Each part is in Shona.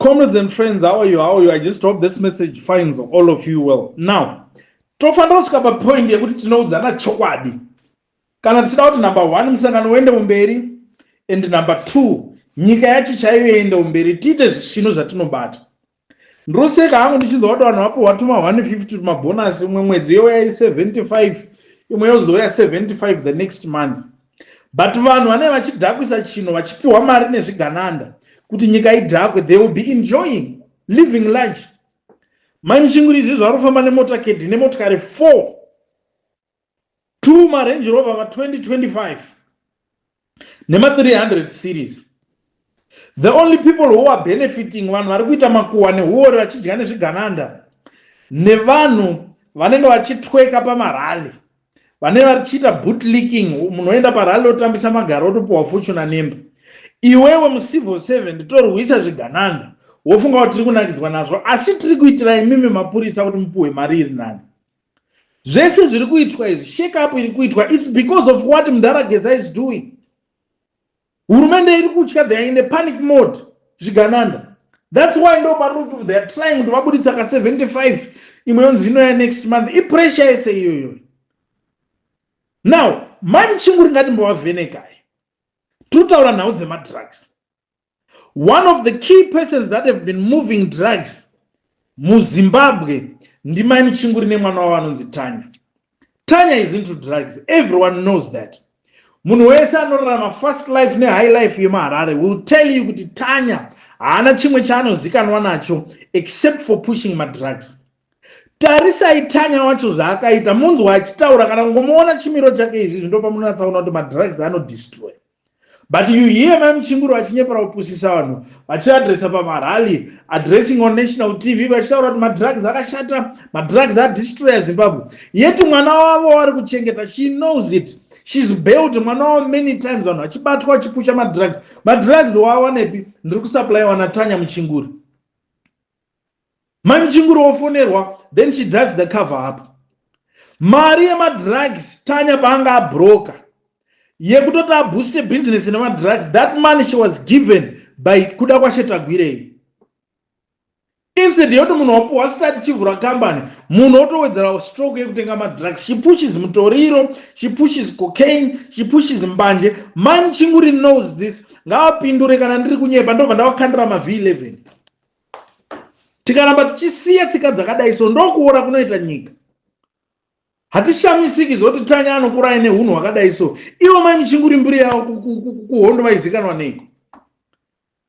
Comrades and friends, how are you? How are you? I just hope this message finds all of you well. Now, tofanira kusvika papoint yekuti tinoudzana chokwadi. Kana tichida kuti number one musangano uende kumberi and number two nyika yacho chaiyo iende kumberi, tiite zvisvino zvatinobata. Ndoseka hangu ndichinzwa kuti vanhu vapiwa tuma 150 tumabhonasi, umwe mwedzi youya iri 75, imwe yozouya 75 the next month. But vanhu vanenge vachidhakwisa chinhu vachipiwa mari nezvigananda kuti nyika idhakwe, they will be enjoying living large. Mai Muchinguri izvi zvari kufamba nemotakedi nemotikari 4, 2 maRange Rover ma2025 nema300 series. The only people who are benefiting vanhu vari kuita makuhwa nehuori vachidya nezvigananda nevanhu vanenge vachitweka pamarally, vanenge vachiita bootlicking. Munhu oenda parally otambisa magaro otopiwa fortuna nemba. Iwewe mucivil servant torwisa zvigananda wofunga kuti tiri kunakidzwa nazvo, asi tiri kuitira imimi mapurisa kuti mupiwe mari iri nani. Zvese zviri kuitwa izvi, shake up iri kuitwa, it's because of what Mudhara Geza is doing. Hurumende iri kutya, they are in a panic mode, zvigananda. That's why ndo pari they are trying kuti vabuditsa ka 75, imwe yonzi inoya next month. Ipressure yese iyoyo. Now, Mai Muchinguri, ngatimbovavhenekai. Tinotaura nhau dzemadrugs. One of the key persons that have been moving drugs muZimbabwe ndimai Muchinguri nemwana wavo anonzi Tanya. Tanya is into drugs, everyone knows that. Munhu wese anorarama fast life nehigh life yemuHarare will tell you kuti Tanya haana chimwe chaanozikanwa nacho except for pushing madrugs. Tarisai Tanya wacho zvaakaita, munzwa achitaura kana kungomuona chimiro chake izvi ndo pamunonatsaona kuti madrugs anodestroy. But you hear Mai Muchinguri vachinyepera kupusisa vanhu, vachiadresa pamarally, addressing on national TV, vachitaura kuti madrugs akashata, madrugs adestroya Zimbabwe. Yet mwana wavo vari kuchengeta, she knows it. She's bailed mwana wavo many times, vanhu vachibatwa vachipusha madrugs. Madrugs waawanepi? Ndiri kusupplywa naTanya Muchinguri. Mai Muchinguri wofonerwa, then she does the cover up. Mari yemadrugs Tanya paanga abroka yekutoti abooste business nemadrugs, that money she was given by Kuda kwaShetagwirei. Instead yekuti munhu wapuhwa start chivhura kambani, munhu otowedzera stroke yekutenga madrugs. She pushes mutoriro, she pushes cocaine, she pushes mbanje. Mai Muchinguri knows this. Ngavapindure kana ndiri kunyepa, ndobva ndavakandira maV11. Tikaramba tichisiya tsika dzakadai so, ndokuora kunoita nyika. Hatishamisiki zoti Tanya anokura aine unhu hwakadai so. Ivo Mai Muchinguri mbiri yavo kuhondo vaizikanwa neiko?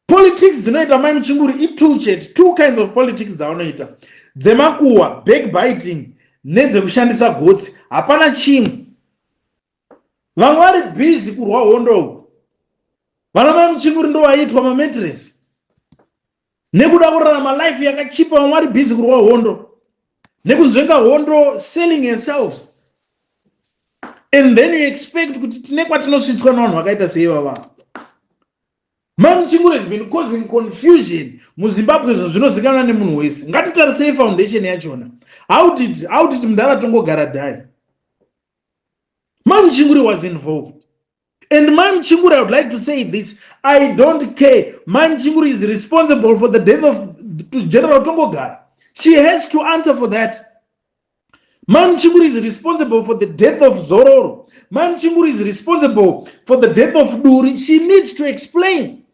Politics dzinoita Mai Muchinguri itwo chete, two kinds of politics dzavanoita, dzemakuhwa, backbiting, nedzekushandisa gotsi. Hapana chimwe. Vamwe vari busy kurwa hondo uku, vana Mai Muchinguri ndo vaiitwa mametres nekuda kurarama life yakachipa. Vamwe vari busy kurwa hondo nekunzvenga hondo, selling yourselves, and then you expect kuti tine kwatinosvitswa navanhu vakaita seivava. Mai Muchinguri has been causing confusion muZimbabwe, zvinhu zvinozikanwa nemunhu wese. Ngatitarisei foundation yachona. How did Mudhara Tongogara die? Mai Muchinguri was involved. And Mai Muchinguri, I would like to say this, I don't care, Mai Muchinguri is responsible for the death of General Tongogara. She has to answer for that. Mai Muchinguri is responsible for the death of Zororo. Mai Muchinguri is responsible for the death of Duri. She needs to explain.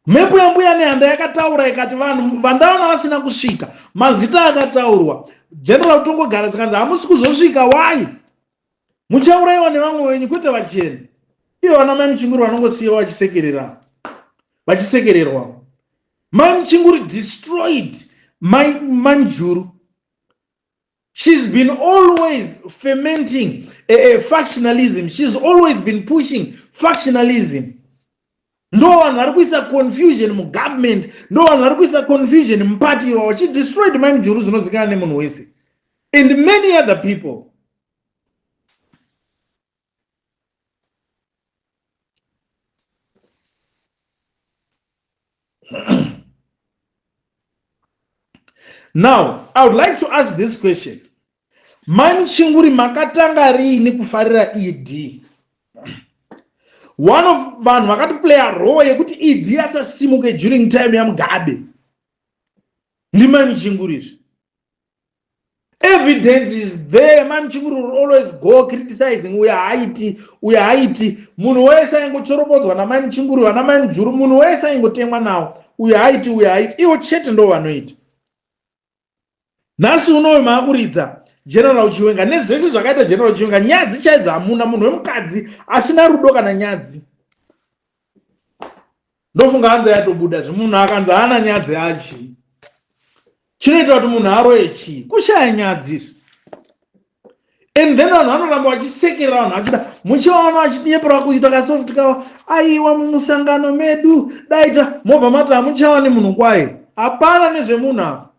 Mhepo yaMbuya Nehanda yakataura ikati vanhu vandaona vasina kusvika, mazita akataurwa, General Tongogara, zikanzi hamusi kuzosvika. Why? Muchaurayiwa nevamwe venyu, kwete vachena. Ivo vana Mai Muchinguri vanongosiyiwa vachisekerera, vachisekererwa. Mai Muchinguri destroyed Mai Manjuru. She's been always fermenting a factionalism. She's always been pushing factionalism. Ndo vanhu vari kuisa confusion mugovernment, ndo vanhu vari kuisa confusion mupati iwawo. She destroyed Mai Mujuru, zvinozikanwa nemunhu wese, and many other people. Now, I would like to ask this question. Mai Muchinguri, makatanga riini kufarira ED? One of vanhu vakatoplaya role yekuti ED asasimuke during time yaMugabe ndimai Muchinguri. Izvi evidence is there. Mai Muchinguri will always go criticizing, uyo haiti, uyo haiti. Munhu wese aingochoropodzwa namai Muchinguri, vana mai Mujuru, munhu wese aingotemwa nawo, uyo haiti, uyo haiti. Ivo chete ndo vanoita. Nhasi unowe maakuridza General Chiwenga nezvese zvakaita General Chiwenga. Nyadzi chaidzo hamuna. Munhu wemukadzi asina rudo kana nyadzi. Ndofunga hanzi yatobuda zvemunhu akanzi haana nyadzi achii. Chinoita kuti munhu aroye chii? Kushaya nyadzi izvi. And then vanhu vanoramba vachisekerera vanhu vachida, muchivaona vachinyepera kuita kasoft kavo. Aiwa, mumusangano medu daita mobva mati hamuchawani munhu kwaye. Hapana nezvemunhu apa.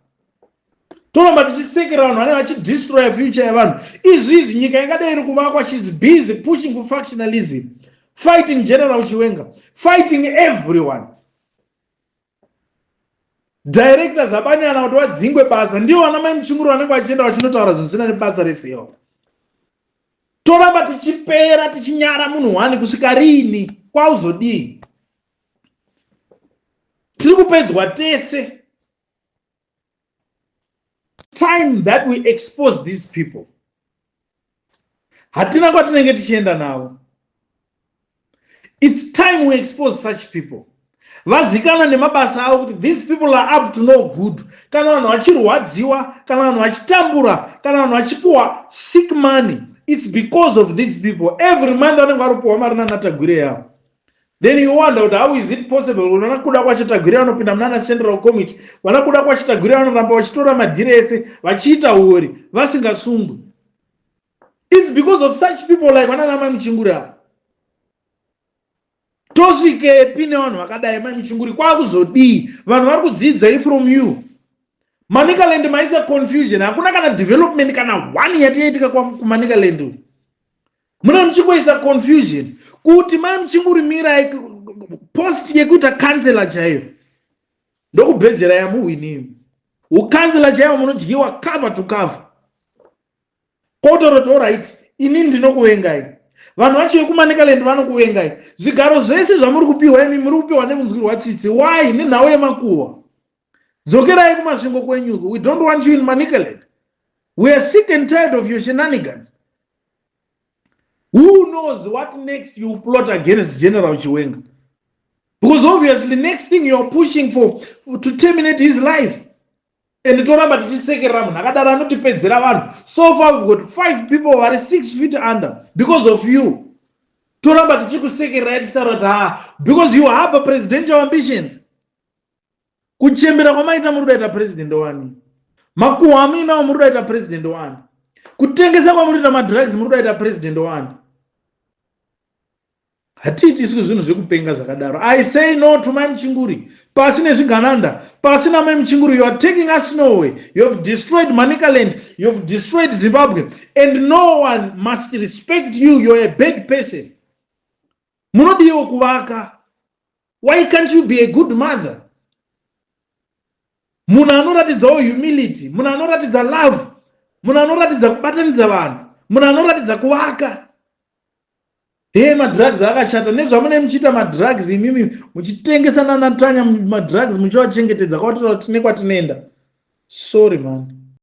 Toramba tichisekera vanhu vanenge vachidestroya future yevanhu. Izvi izvi nyika ingadai iri kuvakwa. She's busy pushing for factionalism, fighting General Chiwenga, fighting everyone. Directors abanyana kuti vadzingwe basa ndivo vana mai Muchinguri vanenge vachienda vachinotaura zvinhu zvisina nebasa resewa. Toramba tichipera tichinyara munhu wani kusvika riini? Kwauzodii? Tiri kupedzwa tese. Time that we expose these people, hatina kwatinenge tichienda navo. It's time we expose such people, vazikana nemabasa avo, kuti these people are up to no good. Kana vanhu vachirwadziwa, kana vanhu vachitambura, kana vanhu vachipuwa sick money, it's because of these people. Every month vanenge vari kupuwa mari nanaTagwirei yavo. Then you wonder kuti how is it possible kuti vana Kudakwashe Tagwirei vanopinda munana Central Committee, vana Kudakwashe Tagwirei vanoramba vachitora madhiri ese, vachiita uori, vasingasungwi? It's because of such people like vanana mai Muchinguri ava. Tosvikepi nevanhu vakadai? Mai Muchinguri, kwakuzodii? Vanhu vari kudzidzai from you. Manicaland maisa confusion. Hakuna kana development kana one yati yaitika kuManicaland. Muna muchingoisa confusion. Kuti mai Muchinguri, mirai post yekuita kansela chaiyo, ndokubhedzera yamuhwinimi. Ukansela chaiwo munodyiwa cover to cover. Kotoroti, alright, inini ndinokuvengai. Vanhu vacho vekuManicaland vanokuvengai. Zvigaro zvese zvamuri kupiwa imi, muri kupiwa nekunzwirwa tsitsi. Why? Nenhau yemakuhwa. Dzokerai kuMasvingo kwenyuko. We don't want you in Manicaland. We are sick and tired of your shenanigans. Who knows what next you plot against General Chiwenga, because obviously next thing you are pushing for to terminate his life. And toramba tichisekerera munhu akadaro anotipedzera vanhu. So far we've got five people vari 6 feet under because of you. Toramba tichikusekererai, tichitaura kuti ha, because you have presidential ambitions. Kuchembera kwamaita, muri kudaita president wani? Makuhwa amuinawo, muri kudaita president wani? Kutengesa kwamuri kuita madrugs, muri kudaita president wani? Hatiitiswi zvinhu zvekupenga zvakadaro. I say no to mai Muchinguri. Pasi nezvigananda, pasi namai Muchinguri. You are taking us nowhere. You have destroyed Manicaland, you have destroyed Zimbabwe, and no one must respect you. You are a bad person. Munodiwo kuvaka. Why can't you be a good mother? Munhu anoratidzawo humility, munhu anoratidza love, munhu anoratidza kubatanidza vanhu, munhu anoratidza kuvaka. He, madrugs akashata. Nezvamune muchiita madrugs imimi, muchitengesa nanatanya madrugs, muchivachengetedza, kwatora tine kwatinoenda. Sorry man.